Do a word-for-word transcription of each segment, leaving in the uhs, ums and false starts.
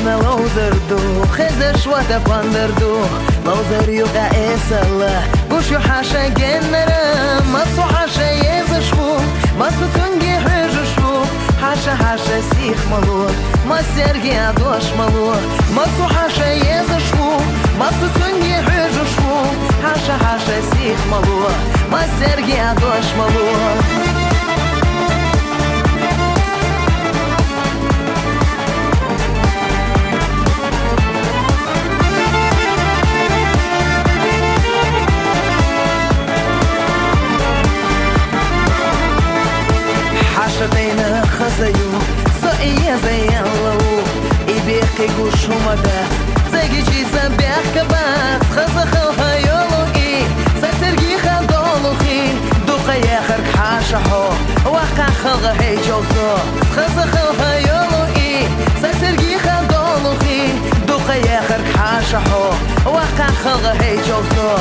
Ловзар ду, хезеш вата пандар ду, ловзар юкъа эсала, гуш ю хьаша геннара, масу хьаша езаш ву, масу цунги хьежуш ву, хьаша хьаша сих малу, масерги адош малу, масу хьаша езаш ву, масу цунги хьежуш ву, хьаша хьаша сих малу, масерги адош малу. Хьаша тайна хазаю, со иеза яллау, и бехке гушумада, цаги чиза бехкабац, хаза халха йолу и, са церги хадолухи, дукха яхар хьаша хьо, ваха халха хей човсо, хаза халха йолу и, са церги хадолухи, дукха яхар хьаша хьо, ваха халха хей човсо.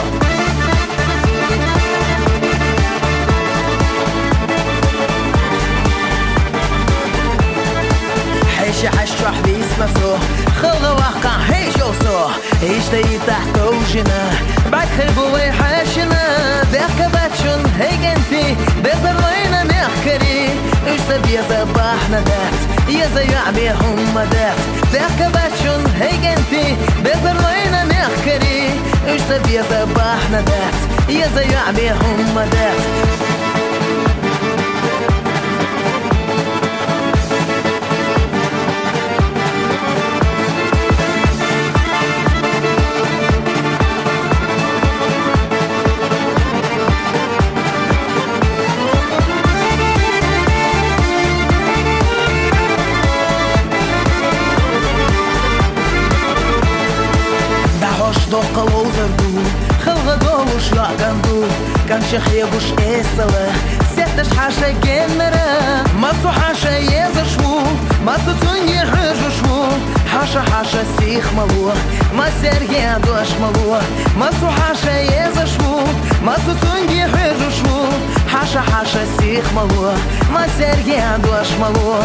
Хьеша хьаш чохь висмасо, халха ваха хей човсо. Ишта и тахтовжина, бакхар бу вай хьашина, бехка бачун хейгенти, безар вайна мехкари, ишта беза бахна дац, еза ями хумма дац, бехка бачун хейгенти, безар вайна мехкари, ишта беза бахна дац, еза ями хумма дац. Дахош дохка ловзар ду, халха долуш яъган ду, канча хебуш эсала, сетташ хьаша геннара, масу хьаша езаш ву, масу цунги хьежуш ву, хьаша хьаша сих малу, масерги адош малу, масу хьаша езаш ву, масу цунги хьежуш ву, хьаша хьаша сих малу, масерги адош малу.